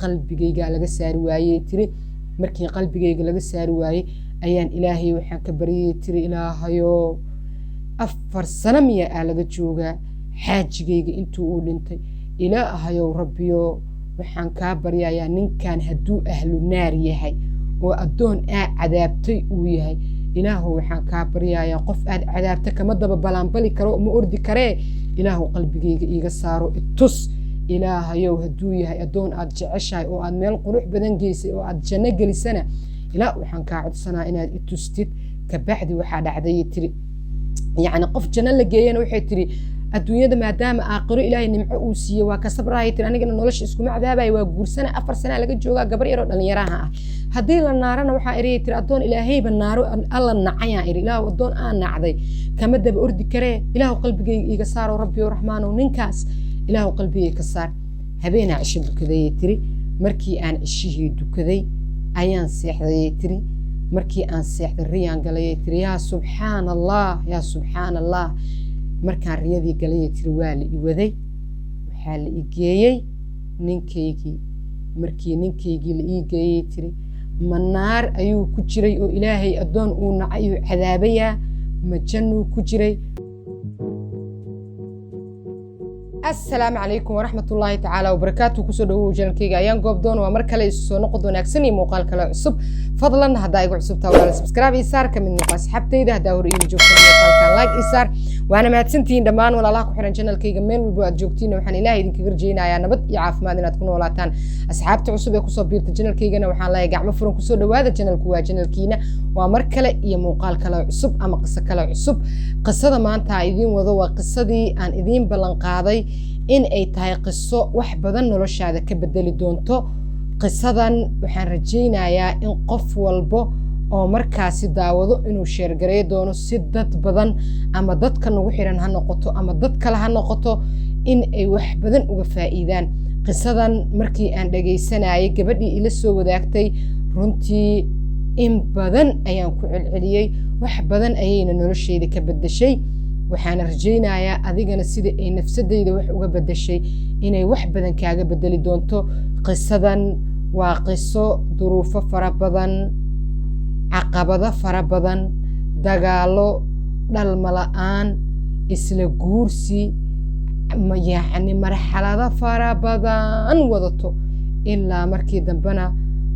Qalbigaygaa laga saari waayey, tiri. Markii qalbigayga laga saari waayey ayaan Ilaahay waxaan ka baryay, tiri, "Ilaahayo, 4 sano miyaa aa laga joogaa xaajigayga intuu uu dhintay? Ilaahayow, Rabbiyo, waxaan kaa baryayaa ninkan hadduu ahlu naar yahay oo addoon aa cadaabtay uu yahay, Ilaahow, waxaan kaa baryayaa, qof aad cadaabta kama daba balaanbali karo, ma ordi karee, Ilaahow, qalbigayga iiga saaro, itus. Ilaahayow, hadduu yahay addoon aad jeceshahay oo aad meel qurux badan geysay oo aad janno gelisana, Ilaah, waxaan kaa codsanaa inaad itustid." Kabacdi waxaa dhacday, tiri, yacni qof janno la geeyana, waxay tiri, adduunyada maadaama aakhiro Ilaahay nimco uu siiyey, waa ka sabraya, tiri. Anigana nolosha iskuma cadaabaya, waa guursana. 4 sanaa laga joogaa, gabar yaroo dhalinyaraha ah. Haddii la naarana, waxaa eriyay, tiri, addoon Ilaahayba naaro alla nacayaan iri. Ilaahu, addoon aan nacday kama daba ordi karee, Ilaahu, qalbigayga iiga saaro. Rabbiyo Raxmaanow, ninkaas Ilaahu qalbigayga ka saar. Habeenaa cisho dukadayay, tiri. Markii aan cishihii dukaday ayaan seexdayay, tiri. Markii aan seexday riyaan galayay, tiri. Yaa subxaan Allah, yaa subxaan Allah! Markaan riyadii galayay, tiri, waa la i waday, waxaa la i geeyey ninkaygii. Markii ninkaygii la ii geeyey, tiri, ma naar ayuu ku jiray oo Ilaahay addoon uu nacay uu cadaabayaa, ma jannuu ku jiray? Asalaamu calaykum waraxmat ullaahi tacaala wabarakaatu. Kusoo dhawow channelkayga Ayaan Goobdoon. Waa mar kale isu soo noqod wanaagsan iyo muuqaal kale cusub. Fadlan haddaa igu cusubtaa, walaala, subscribe ii saar, kamid noqo asxaabtayda. Haddaa hore iila joogta, muuqaalkan like ii saar. Waana mahadsantihiin dhammaan walaalaha ku xiran channelkayga meel walbo aad joogtiin. Waxaan Ilaahay idinkaga rajaynayaa nabad iyo caafimaad inaad ku noolaataan. Asxaabta cusub ee kusoo biirta channelkaygana waxaan leeyahay gacmo furan kusoo dhawaada. Channelku waa channelkiina. Waa mar kale iyo muuqaal kale cusub ama qiso kale cusub. Qisada maanta aan idiin wado waa qisadii aan idiin ballan qaaday in ay tahay qiso wax badan noloshaada ka bedeli doonto. Qisadan waxaan rajaynayaa in qof walbo oo markaasi daawado inuu share garay doono, si dad badan, ama dadka nagu xiran ha noqoto ama dad kale ha noqoto, in ay wax badan uga faa'iidaan. Qisadan markii aan dhagaysanayay gabadhii ila soo wadaagtay, runtii in badan ayaan ku celceliyey, wax badan ayayna nolosheyda ka bedeshay. Waxaana rajaynayaa adigana sida ay nafsadayda wax uga bedeshay inay wax badan kaaga bedeli doonto. Qisadan waa qiso duruufo fara badan, caqabado fara badan, dagaallo, dhalmo la-aan, isla guursi, yacni marxalado fara badan wadato, ilaa markii dambena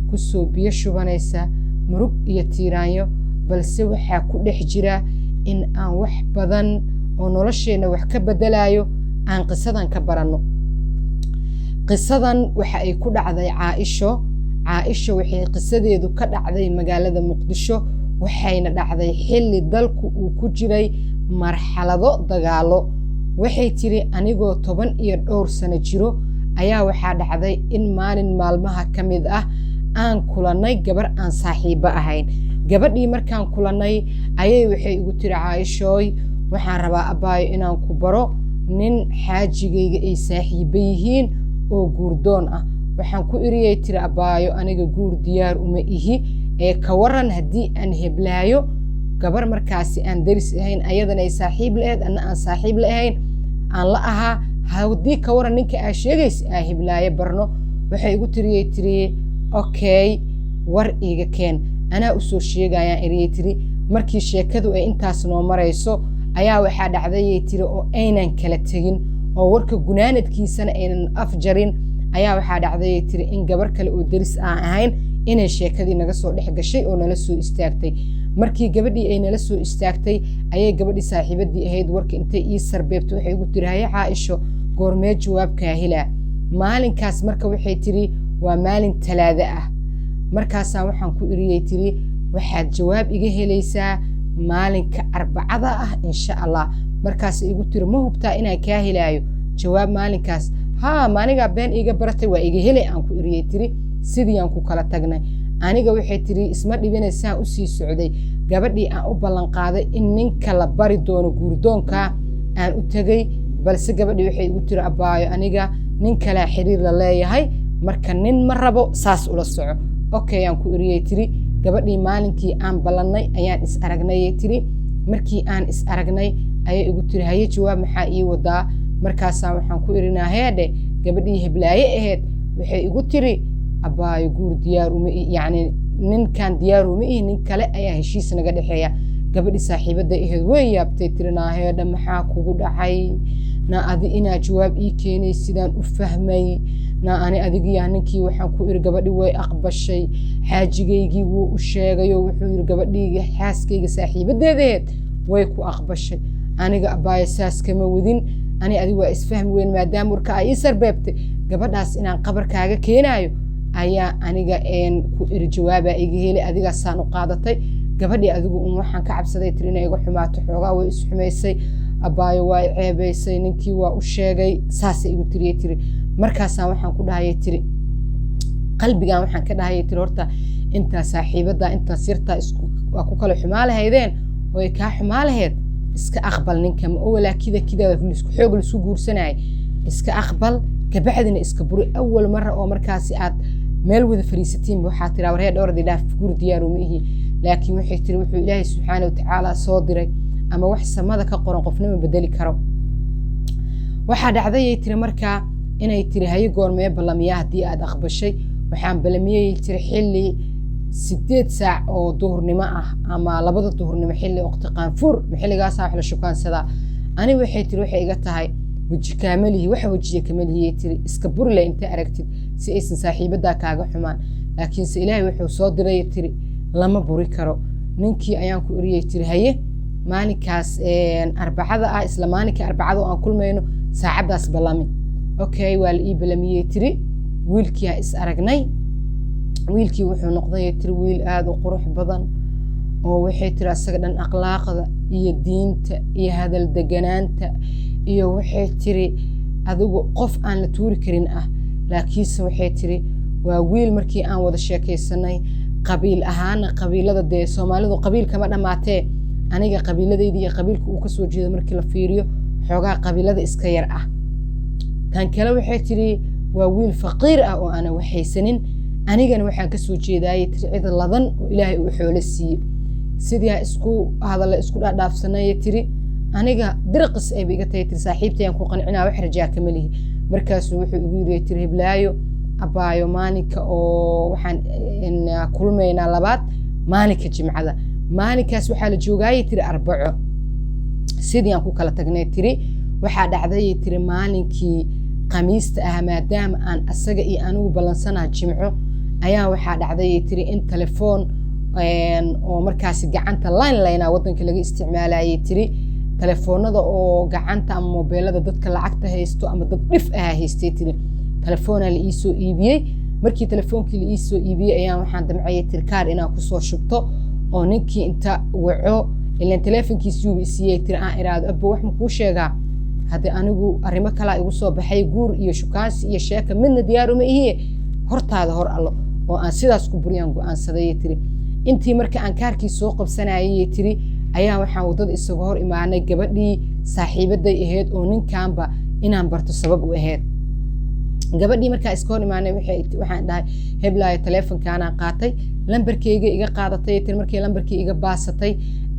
kusoo biyo shubanaysa murug iyo tiiraanyo. Balse waxaa ku dhex jira in aan wax badan oo nolosheenna wax ka bedelayo aan qisadan ka baranno. Qisadan waxa ay ku dhacday Caaisho. Caaisho waxay qisadeedu ka dhacday magaalada Muqdisho, waxayna dhacday xilli dalku uu ku jiray marxalado dagaalo. Waxay tiri, anigoo 10 iyo dhowr sano jiro ayaa waxaa dhacday in maalin maalmaha ka mid ah aan kulannay gabar aan saaxiibo ahayn. Gabadhii markaan kulannay ayay waxay igu tiri, "Caaishooy, waxaan rabaa, abbaayo, inaan ku baro nin xaajigayga ay saaxiibo yihiin oo guurdoon ah." Waxaan ku iriyay, tiri, "Abbaayo, aniga guur diyaar uma ihi, ee ka waran haddii aan heblaayo, gabar markaasi aan daris ahayn, ayadana ay saaxiib la-ahayd, anna aan saaxiib la ahayn, aan la ahaa, haddii ka waran ninka aa sheegaysa aa heblaayo barno?" Waxay igu tiriyay, tiri, "Okay, war iiga keen, anaa usoo sheegayaan," eriyay tiri. Markii sheekadu ay intaas noo marayso ayaa waxaa dhacdayay, tiri, oo aynan kala tegin oo warka gunaanadkiisana aynan afjarin, ayaa waxaa dhacdayay, tiri, in gabar kale oo deris aan ahayn inay sheekadii naga soo dhex gashay oo nala soo istaagtay. Markii gabadhii ay nala soo istaagtay ayay gabadhii saaxiibadii ahayd warka intay ii sarbeebtay waxay igu tiri, "Haye Caaisho, goormee jawaabkaa helaa maalinkaas?" Marka waxay tiri, waa maalin Talaado ah. Markaasaa waxaan ku iriyey, tiri, "Waxaad jawaab iga helaysaa maalinka Arbacada ah, insha Allah." Markaas igu tiri, "Ma hubtaa inaan kaa helaayo jawaab maalinkaas?" "Haa, maanigaa been iiga baratay? Waa iga helay," aan ku iriyey, tiri. Sidii aan ku kala tagnay. Aniga, waxay tiri, isma dhibinaysaan usii socday. Gabadhii aan u ballan qaaday in ninka la bari doono guurdoonka aan u tegay, balse gabadhii waxay igu tiri, "Abbaayo, aniga nin kalaa xiriir la leeyahay, marka nin ma rabo, saas ula soco." "Okay," aan ku iriyey, tiri. Gabadhii maalinkii aan ballannay ayaan is aragnayay, tiri. Markii aan is aragnay ayay igu tiri, "Haye, jawaab maxaa ii wadaa?" Markaasaa waxaan ku irinaa, "Heedhe, gabadhii heblaaye ahayd waxay igu tiri Abaayo, guur diyaar uma, yacni ninkan diyaar uma ihi, nin kale ayaa heshiis naga dhexeeya. Gabadhii saaxiibada ahayd way yaabtay, tiri: "Naaheedha, maxaa kugu dhacay? Na adi inaa jawaab ii keenay sidaan u fahmay. Na ani adigiyaa ninkii waxaan ku iri, gabadhi way aqbashay, xaajigaygii wuu u sheegayoo wuxuu yiri gabadhiyga xaaskayga saaxiibadeedaheed way ku aqbashay. Aniga abaayo saas kama wadin, ani adigu waa isfahmi weyn, maadaama warka ay ii sarbeebtay gabadhaas inaan qabarkaaga keenaayo ayaa aniga ku iri, jawaabaa iga heli, adigaasaan u qaadatay. Gabadhii adigu un waxaan ka cabsaday," tiri, "inay iga xumaato. Xoogaa way isxumaysay abaayo, waa i ceebaysay, ninkii waa u sheegay, saasay igu tiriyay," tiri. "Markaasaan waxaan ku dhahayay," tiri, "qalbigan waxaan ka dhahayay," tiri, "horta intaa saaxiibada intaas yartaa isku waa ku kala xumaa lahaydeen oo ay kaa xumaa lahayd, iska aqbal ninka ma owalaa kida kida isku xoog laisku guursanayay, iska aqbal, kabacdina iska buri. Awal mara oo markaasi aad meel wada fariisatiin waxaa tiraa, warhee dhowrdi dhaaf, guur diyaar uma ihi." Laakiin waxay tiri, wuxuu Ilaahay subxaana watacaala soo diray ama wax samada ka qoran qofnama bedeli karo. Waxaa dhacdayay, tiri, markaa inay tiri: "Haye, goormee ballamiyaa haddii aad aqbashay?" "Waxaan ballamiyey," tiri, "xilli 8 saac oo duhurnimo ah ama 2da duhurnimo, xilli waqti qaanfuur, ma xilligaasaa wax la shukaansadaa? Ani," waxay tiri, "waxay iga tahay weji kaamalihi, waxa wejiya kamalihiyay," tiri, "iska burile inta aragtid si aysan saaxiibadaa kaaga xumaan. Laakiinse Ilaahay wuxuu soo diray," tiri, "lama buri karo. Ninkii ayaan ku eriyay," tiri, "haye, maalinkaas Arbacada ah, isla maalinka Arbacada oo aan kulmayno saacaddaas ballami." Okay, waa la ii ballamiyey, tiri. Wiilkii aan is aragnay. Wiilkii wuxuu noqday, tiri, wiil aada u qurux badan oo, waxay tiri, asaga dhan akhlaaqda iyo diinta iyo hadal deganaanta iyo, waxay tiri, adigu qof aan la tuuri karin ah. Laakiinse waxay tiri, waa wiil markii aan wada sheekaysanay, qabiil ahaana qabiilada dee Soomaalidu qabiil kama dhammaatee, aniga qabiiladayda iyo qabiilka uu kasoo jeedo markii la fiiriyo, xoogaa qabiilada iska yar ah. Tan kale, waxay tiri, waa wiil faqiir ah oo aanan waxaysanin, anigana waxaan kasoo jeedaayay, tiri, cid ladan oo Ilaahay uu xoolo siiye. Sidii aan isku hadalla isku dhaadhaafsanay, tiri, aniga dirqis ayba iga tahay, tiri, saaxiibtayaan ku qancinaa, wax rajaa kama lihi. Markaasuu wuxuu igu yiri, tiri, 'Hiblaayo abaayo, maalinka oo waxaan kulmaynaa labaad maalinka Jimcada.' Maalinkaas waxaa la joogaayay, tiri, Arbaco. Sidii aan ku kala tagnay," tiri. "Waxaa dhacdayay," tiri, "maalinkii Khamiista ah, maadaama aan asaga iyo anigu ballansanaha Jimco, ayaa waxaa dhacdayay," tiri, "in telefoon oo markaasi gacanta line linea waddanka laga isticmaalayay," tiri, "telefoonada oo gacanta ama mobeelada dadka lacagta haysto ama dad dhif ah haystay," tiri, "telefoonaa la iisoo iibiyey. Markii telefoonkii la iisoo iibiyey ayaan waxaan damcayay," tiri, "kaar inaan kusoo shubto oo ninkii inta waco, ilaan telefonkiisiuba isiiyey," tiri, "aan iraado, abbo, wax ma kuu sheegaa? Haddii anigu arrimo kalaa igu soo baxay, guur iyo shukaansi iyo sheeka midna diyaar uma ihiye, hortaada hor Allo oo aan sidaas ku buriyaan go-aansadayay," tiri. "Intii marka aan kaarkii soo qabsanayay," tiri, "ayaa waxaan waddada isaga hor imaanay gabadhii saaxiibaday ahayd oo ninkanba inaan barto sabab u ahayd. Gabadhii markaa iska hor imaanay, waxaan dhahay, heblaayo, teleefonkaanaan qaatay, lambarkeyga iga qaadatay," tiri. "Markii lambarkii iga baasatay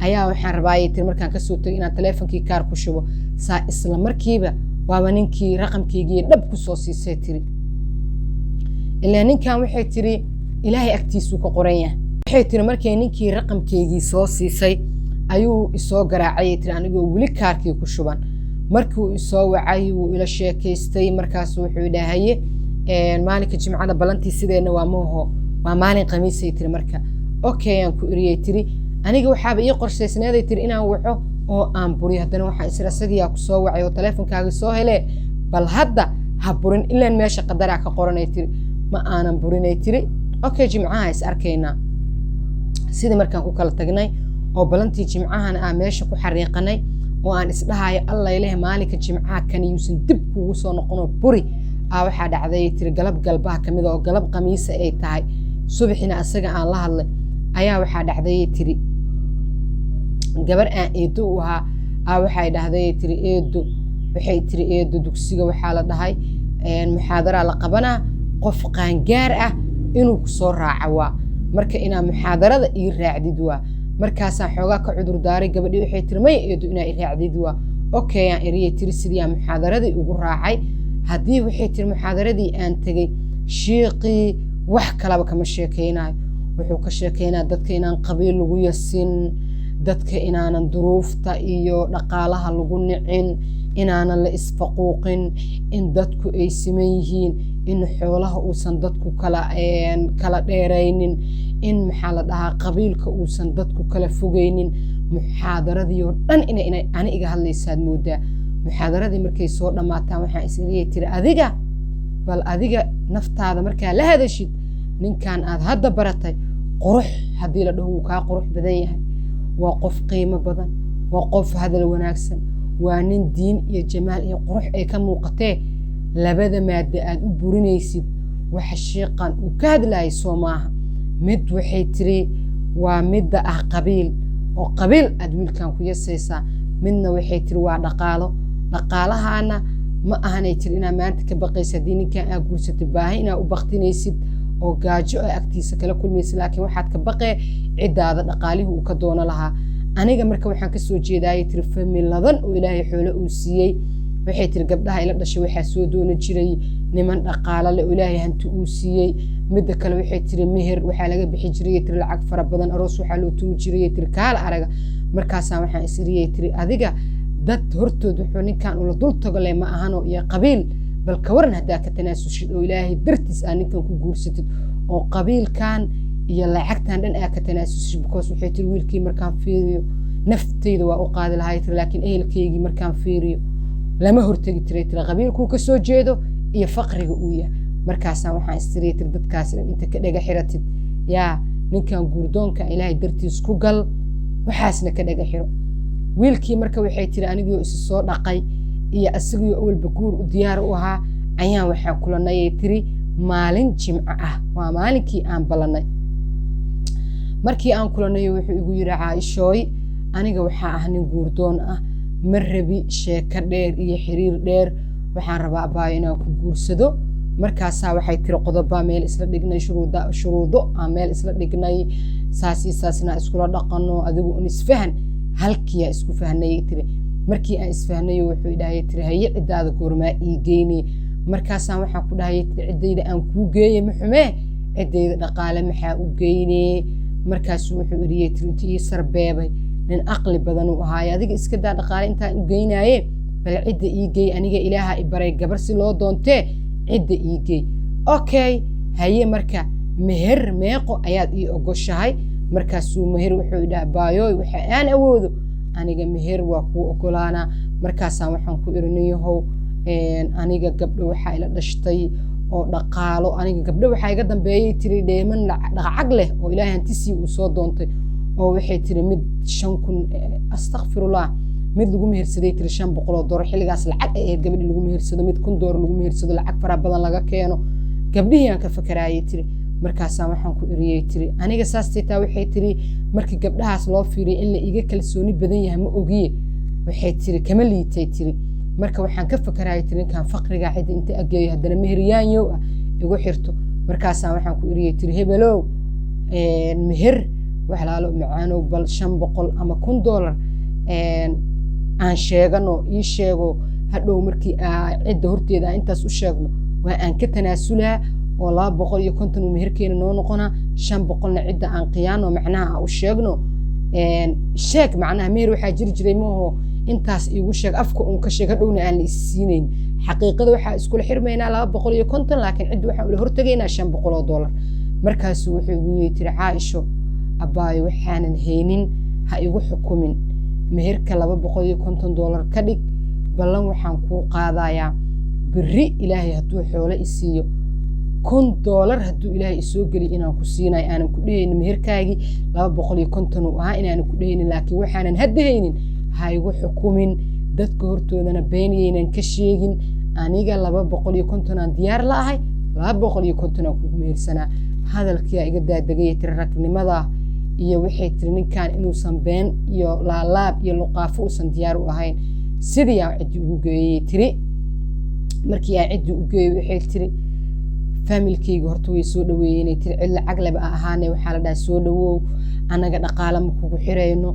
ayaa waxaan rabaayay," tiri, "markaan kasoo tegay inaan teleefonkii kaar ku shubo. Saa isla markiiba waaba ninkii raqamkeygii dhab kusoo siisay," tiri. "Ilaa ninkan," waxay tiri, "Ilaahay agtiisuu ka qoran yahay." Waxay tiri, "Markay ninkii raqamkeygii soo siisay ayuu isoo garaacay," tiri, "anigoo weli kaarkii ku shuban. Markii isoo wacay, wuu ila sheekaystay. Markaas wuxuu dhahaye, maalinka Jimcada ballantii sideenna waa mooho, waa maalin Khamiisay," tiri. "Marka okay aan ku iriyay," tiri, "aniga waxaaba ii qorshaysneeday," tiri, "inaan waco oo aan buriyo. Haddana waxaan isir asagiyaa ku soo wacay oo teleefonkaagii soo helee, bal hadda ha burin, ilaan meesha qadaraa ka qoranay," tiri. "Ma aanan burinay," tiri. "Okay, Jimcaha is arkaynaa." Sidii markaan ku kala tagnay oo balantii Jimcahana aan meesha ku xariiqanay oo aan isdhahayo, alla ileh, maalinka Jimcaha kani yuusan dib kugu soo noqonoo buri aa, waxaa dhacday," tiri, "galab galbaha kamid oo galab Khamiisa ay tahay, subaxina asaga aan la hadlay, ayaa waxaa dhacday," tiri, "gabar aan eedo u ahaa aa waxay dhahday," tiri, "eedo," waxay tiri, "eedo, dugsiga waxaa la dhahay muxaadaraa la qabanaa, qof qaangaar ah inuu kusoo raaco waa, marka inaa muxaadarada ii raacdid waa." Markaasaan xoogaa ka cudur daaray gabadhii. Waxay tiri, maya eedo, inaa i raacdid waa. Okay aan eriyay," tiri. "Sidii aan muxaadaradii ugu raacay, haddii," waxay tiri, "muxaadaradii aan tegey, shiiqii Wax kalaba kama sheekeynayo. Wuxuu ka sheekeynaya dadka inaan qabiil lagu yasin, dadka inaanan duruufta iyo dhaqaalaha lagu nicin, inaanan la isfaquuqin, in dadku ay siman yihiin, in xoolaha uusan dadku kala dheeraynin, in, maxaa la dhahaa, qabiilka uusan dadku kala fogeynin. Muxaadaradii oo dhan ina ani iga hadlaysaad moodaa. Muxaadaradii markay soo dhammaataan, waxaan is iriyay, tiri, adiga bal adiga naftaada markaa la hadashid, ninkan aad hadda baratay qurux haddii la dhaho wuu kaa qurux badan yahay, waa qof qiimo badan, waa qof hadal wanaagsan, waa nin diin iyo jamaal iyo qurux ay ka muuqatee. Labada maadda aad u burinaysid waxa shiiqan uu ka hadlayay soo maaha? Mid waxay tiri waa midda ah qabiil, oo qabiil aad wiilkan ku yasaysaa. Midna waxay tiri waa dhaqaalo. Dhaqaalahaana ma ahanay tiri inaa maanta ka baqaysa haddii ninkan aa guursatay baahi inaa u baktinaysid oo gaajo a agtiisa kala kulmaysid, laakiin waxaad ka baqee ciddaada dhaqaalihii uu ka doono lahaa. Aniga marka waxaan kasoo jeedaayay, tiri, familadan oo Ilaahay xoolo uu siiyey. Waxay tiri gabdhaha ila dhashay waxaa soo dooni jiray niman dhaqaalo leh oo Ilaahay hanti uu siiyey. Midda kale, waxay tiri, meher waxaa laga bixi jiray, tiri, lacag fara badan, aroos waxaa loo tumi jiray, tiri, kaala araga. Markaasaan waxaan isiriyay, tiri, adiga dad hortood wuxuu ninkan ula dul tago leh ma ahano iyo qabiil. Bal ka waran haddaa ka tanaasushid oo Ilaahay dartiis aa ninkan ku guursatid oo qabiilkan iyo lacagtan dhan aa ka tanaasushid? Because waxay tiri wiilkii markaan fiiriyo naftayda waa u qaadi lahay, tiri, laakiin ehelkaygii markaan fiiriyo lama hortegi tiray, tiri, qabiilkuu kasoo jeedo iyo faqriga uu yahay. Markaasaan waxaan istiriya, tiri, dadkaas dhan inta ka dhega xiratid yaa ninkan guurdoonka Ilaahay dartiis ku gal, waxaasna ka dhega xiro. Wiilkii marka waxay tiri anigoo isu soo dhaqay iyo asagoo awalba guur u diyaar u ahaa ayaan waxaan kulanayay, tiri, maalin Jimco ah. Waa maalinkii aan ballanay. Markii aan kulanayo wuxuu igu yidhi: "Caaishooy, aniga waxaa ah nin guurdoon ah, ma rabi sheeko dheer iyo xiriir dheer, waxaan rabaa, abaayo, inaan ku guursado." Markaasaa waxay tiri qodobaa meel isla dhignay, shuruuda, shuruudo aan meel isla dhignay, saasi saasna iskula dhaqano, adigu un isfahan. Halkiyaa isku fahnayay, tiri. Markii aan isfahnayo wuxuu idhahayay, tiri, "Haye, ciddaada goormaa ii geynay?" Markaasaan waxaan ku dhahayay, tiri, "Ciddayda aan kuu geeye ma xumee, ciddayda dhaqaale maxaa u geynee?" Markaasuu wuxuu idhiyay, tiri, intii ii sarbeebay, nin aqli badan uu ahaaye, "Adiga iska daa dhaqaale intaan u geynaaye, bal cidda ii geey. Aniga Ilaaha i baray gabar si loo doontee, cidda ii geey." "Okay, haye, marka meher meeqo ayaad ii ogoshahay?" Markaasuu meher wuxuu idhaha: "Baayooy, waxa aan awoodo aniga meher waa kuu ogolaanaa." Markaasaan waxaan ku iri: "Ninyahow, aniga gabdho waxaa ila dhashtay oo dhaqaalo, aniga gabdho waxaa iga dambeeyay," tiri, "dheeman dhaqacag leh oo Ilaahay hantisii uu soo doontay." Oo waxay tiri mid 5000, astakfirullah, mid lagu mehersaday, tiri, $500 xilligaas lacag ay ahayd gabadhi lagu mehersado, mid $1000 lagu mehersado, lacag fara badan laga keeno. Gabdhihii aan ka fakaraayay, tiri. Markaasaan waxaan ku iriyey, tiri, aniga saas tiitaa. Waxay tiri markii gabdhahaas loo fiiriyay in la iga kalsooni badan yahay ma ogiye, waxay tiri, kama liitay, tiri. Marka waxaan ka fakaraayay, tiri, ninkan faqrigaa cidda inta ageeyo haddana meheryaanyow ah igu xirto. Markaasaan waxaan ku iriyey, tiri, "Hebelow, meher waxlaalo macaanow, bal 500 ama $1000 aan sheegano, ii sheego. Hadhow markii cidda horteeda aan intaas u sheegno waa aan ka tanaasulaa oo 250 uu meherkeena noo noqonaa, 500-na cidda aan qiyaano, macnaha aan u sheegno." Sheeg macnaha meher waxaa jiri jiray maaho, intaas iigu sheeg, afka uun ka sheeg, hadhowna aan la is siinayn. Xaqiiqada waxaa iskula xirmaynaa 250, laakiin cidda waxaan ula hortegaynaa $500. Markaasuu wuxuu igu yiri, tiri, "Caaisho abbaayo, waxaanan haynin ha igu xukumin. Meherka $250 ka dhig. Ballan waxaan kuu qaadayaa berri Ilaahay hadduu xoolo isiiyo, $1000 hadduu Ilaahay isoo geliyo, inaan ku siinayo, aanan ku dhehaynin meherkaagii 250 uu ahaa, inaanan ku dhehaynin. Laakiin waxaanan hadda haynin ha igu xukumin, dadka hortoodana beenyaynan ka sheegin. Aniga 250 aan diyaar la ahay, 250 aan kugu mehersanaa." Hadalkiyaa iga daadegaya, tiri, ragnimada iyo waxay tiri ninkan inuusan been iyo laalaab iyo luqaafo uusan diyaar u ahayn. Sidii aan ciddii ugu geeyey, tiri. Markii aan ciddii u geeyey, waxay tiri, faamilkayga horta way soo dhaweeyeen, tiri, cid lacag leba a ahaane. Waxaa la dhaha: "Soo dhawow, annaga dhaqaale ma kugu xirayno,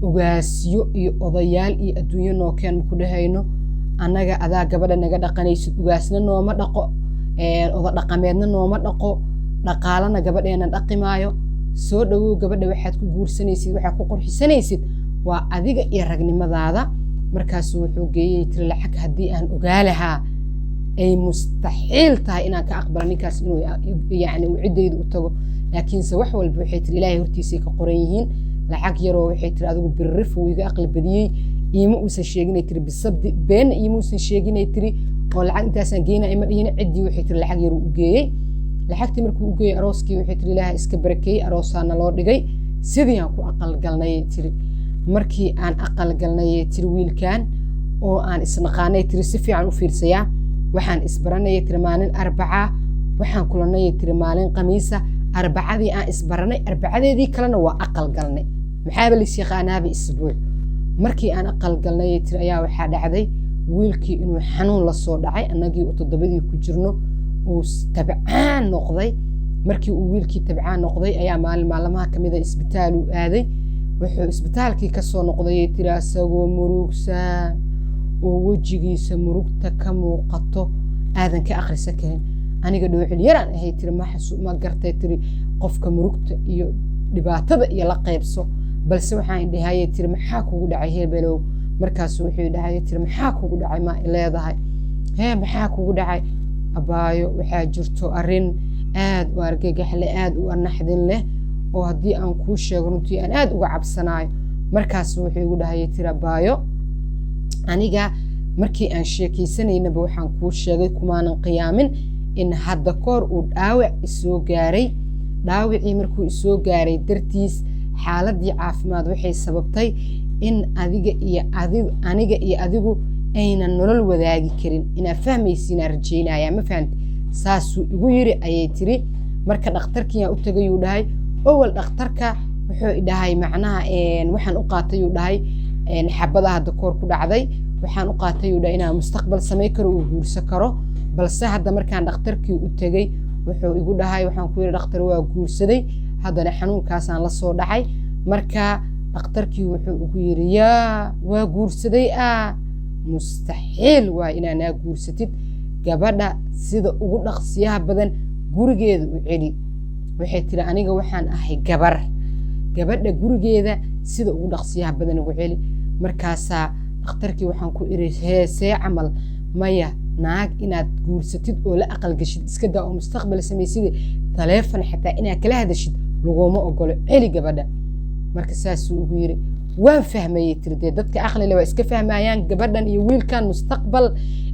ogaasyo iyo odayaal iyo adduunyo nookeen ma ku dhehayno. Annaga adaa gabadha naga dhaqanaysid, ugaasna nooma dhaqo, oda dhaqameedna nooma dhaqo." Dhaqaalana gabadheena dhaqi maayo. Soo dhawow, gabadha waxaad ku guursanaysid, waxaad ku qurxisanaysid waa adiga iyo ragnimadaada. Markaasuu wuxuu geeyey tiri lacag haddii aan ogaa lahaa ay mustaxiil tahay inaan ka aqbalo ninkaas inuu yacni uu ciddayda u tago, laakiinse wax walba waxay tiri Ilaahay hortiisay ka qoran yihiin. Lacag yaroo waxay tiri adigu biririf uu iga aqli badiyey, iima uusan sheeginay tiri bisabdi, beenna iima uusan sheeginay tiri, oo lacag intaasaan geynaa ima dhihin. Ciddii waxay tiri lacag yaruu u geeyey. Lacagtii markuu u geeyey arooskii, waxay tiri Ilaahay iska barakeeyey, aroosaana loo dhigay, sidii aan ku aqal galnay tiri. Markii aan aqal galnay tiri wiilkan oo aan isnaqaanay tiri, si fiican u fiirsayaa, waxaan isbaranayay tiri maalin Arbaca, waxaan kulanay tiri maalin Khamiisa. Arbacadii aan isbaranay, arbacadeedii kalena waa aqal galnay. Maxaaba lais yaqaanaaba isbuuc. Markii aan aqal galnay tiri ayaa waxaa dhacday wiilkii inuu xanuun la soo dhacay, annagii uu 7dii ku jirno uu tabcaan noqday. Markii uu wiilkii tabcaan noqday ayaa maalin maalmaha kamid a isbitaal uu aaday. Wuxuu isbitaalkii kasoo noqday tiri asagoo murugsan oo wejigiisa murugta ka muuqato aadan ka akhrisan karin. Aniga dhoocil yaraan ahay tiri, ma xasu ma gartay tiri qofka murugta iyo dhibaatada iyo la qaybso, balse waxaan dhahayay tiri maxaa kugu dhacay hebelow? Markaasu wuxuu dhahayay tiri maxaa kugu dhacay ma leedahay? Hee, maxaa kugu dhacay abaayo? Waxaa jirto arrin aad u argagax leh, aad u anaxdin leh, oo haddii aan kuu sheego runtii aan aad uga cabsanaayo. Markaasu wuxuu igu dhahayay tiri abaayo, aniga markii aan sheekeysanaynaba waxaan kuu sheegay kumaanan qiyaamin in hadda koor uu dhaawac isoo gaaray. Dhaawacii markuu isoo gaaray dartiis xaaladii caafimaad waxay sababtay in adiga iyo adigu, aniga iyo adigu aynan nolol wadaagi karin. Inaa fahmaysiinaa rajaynayaa, ma fahamti? Saasuu igu yiri ayay tiri. Marka dhakhtarkiiyaan u tagayuu dhahay. Owal dhakhtarka wuxuu idhahay macnaha waxaan u qaatayuu dhahay xabada hadda koor ku dhacday, waxaan u qaatay uu dhahay inaan mustaqbal samay karo, uu guursan karo. Balse hadda markaan dhakhtarkii u tegay wuxuu igu dhahay, waxaan ku yidhi dhakhtar waa guursaday, haddana xanuunkaasaan la soo dhacay. Marka dhakhtarkii wuxuu igu yidhi yaa waa guursaday, ah mustaxiil waa inaanaa guursatid, gabadha sida ugu dhaqsiyaha badan gurigeeda u celi. Waxay tiri aniga waxaan ahay gabar, gabadha gurigeeda sida ugu dhaqsiyaha badan ugu celi. Markaasaa dhakhtarkii waxaan ku iri heesee camal, maya naag inaad guursatid oo la aqal gashid iska daa oo mustaqbal samaysid, taleefon xataa inaad kala hadashid laguma ogolo, celi gabadha. Marka saasuu ugu yiri. Waan fahmayay tiri, dee dadka aqlile waa iska fahmayaan, gabadhan iyo wiilkan mustaqbal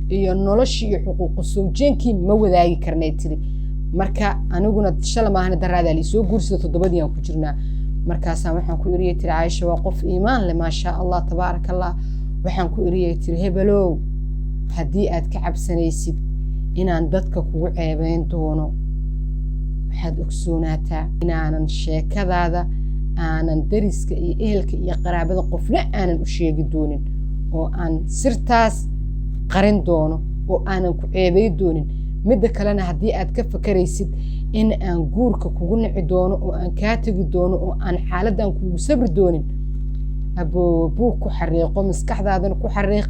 iyo noloshii iyo xuquuqu sawjeenkii ma wadaagi karnay tiri. Marka aniguna shala maahana daraadaa liisoo guursada, 7dii aan ku jirnaa. Markaasaan waxaan ku iriyay tiri, Caaisha waa qof iimaan leh, maasha Allah tabaaraka Allah, waxaan ku iriyay tiri hebelow, haddii aad ka cabsanaysid inaan dadka kugu ceebeyn doono, waxaad ogsoonaataa inaanan sheekadaada aanan dariska iyo ehelka iyo qaraabada qofna aanan u sheegi doonin, oo aan sirtaas qarin doono, oo aanan ku ceebey doonin. Midda kalena haddii aad ka fakaraysid in aan guurka kugu nici doono oo aan kaa tegi doono oo aan xaaladdan kugu sabri doonin, aboo buug ku xariiqo, maskaxdaadana ku xariiq,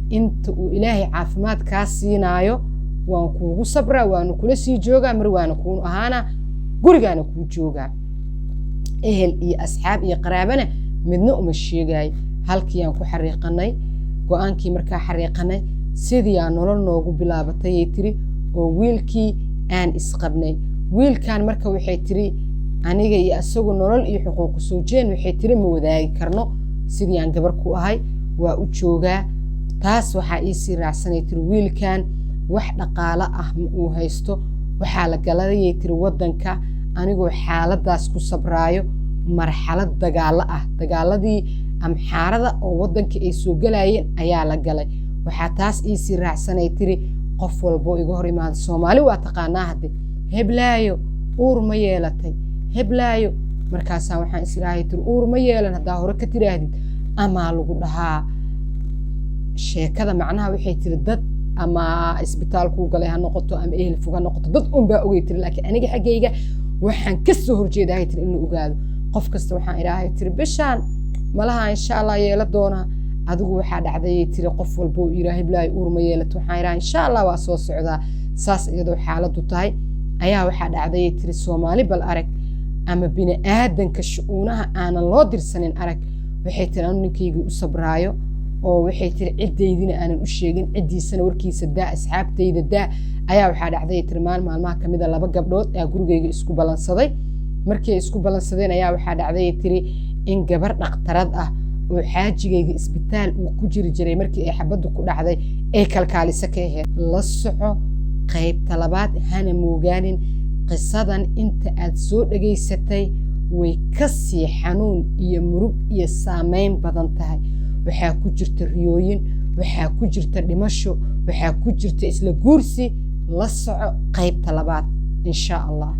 inta uu Ilaahay caafimaad kaa siinaayo waan kuugu sabraa, waana kula sii joogaa, mar waana kuu ahaanaa, gurigaana kuu joogaa, ehel iyo asxaab iyo qaraabana midna uma sheegaayo. Halkii aan ku xariiqanay go-aankii, markaa xariiqanay sidii aan nolol noogu bilaabatayay tiri, oo wiilkii aan isqabnay. Wiilkan marka waxay tiri aniga iyo isagu nolol iyo xuquuqu sawjeen waxay tiri ma wadaagi karno, sidii aan gabar ku ahay waa u joogaa. Taas waxaa iisii raacsanay tiri wiilkan wax dhaqaalo ah ma uu haysto. Waxaa la galayay tiri waddanka anigoo xaaladaas ku sabraayo marxalad dagaalo ah, dagaaladii amxaarada oo waddanka ay soo galayeen ayaa la galay. Waxaa taas iisii raacsanay tiri qof walboo iga hor imaada, Soomaali waa taqaanaa, hadde heblaayo uur ma yeelatay, heblaayo. Markaasaa waxaan islaahay tiri uur ma yeelan haddaa hore ka tiraahdid amaa lagu dhahaa sheekada. Macnaha waxay tiri dad ama isbitaalkuu galay ha noqoto ama ehel fog ha noqoto, dad un baa ogay tiri, laakiin aniga xaggayga waxaan kasoo horjeedahay tiri in la ogaado. Qof kasta waxaan idhaahay tiri bishaan malaha insha Allah yeela doonaa. Adigu waxaa dhacdayay tiri qof walba oo yidhaa heblaayo uur ma yeelato, waxaan idhaha insha Allah waa soo socdaa. Saas iyadoo xaaladdu tahay Ayaa waxaa dhacdayay tiri, Soomaali bal arag ama bini aadanka shu-uunaha aanan loo dirsanin arag. Waxay tiri, anu ninkaygii u sabraayo oo waxay tiri ciddaydina aanan u sheegin, ciddiisana warkiisa daa, asxaabtayda daa. Ayaa waxaa dhacday tiri, maalin maalmaha kamid a laba gabdhood ayaa gurigayga isku ballansaday. Markii ay isku ballansadeen ayaa waxaa dhacday tiri in gabar dhakhtarad ah oo xaajigayga isbitaal uu ku jiri jiray markii ay xabaddu ku dhacday ay kalkaaliso ka ahayd. La soco qaybta labaad, hana moogaanin. Qisadan inta aad soo dhegaysatay way kasii xanuun iyo murug iyo saameyn badan tahay. Waxaa ku jirta riyooyin, waxaa ku jirta dhimasho, waxaa ku jirta isla guursi. La soco qaybta labaad, insha Allah.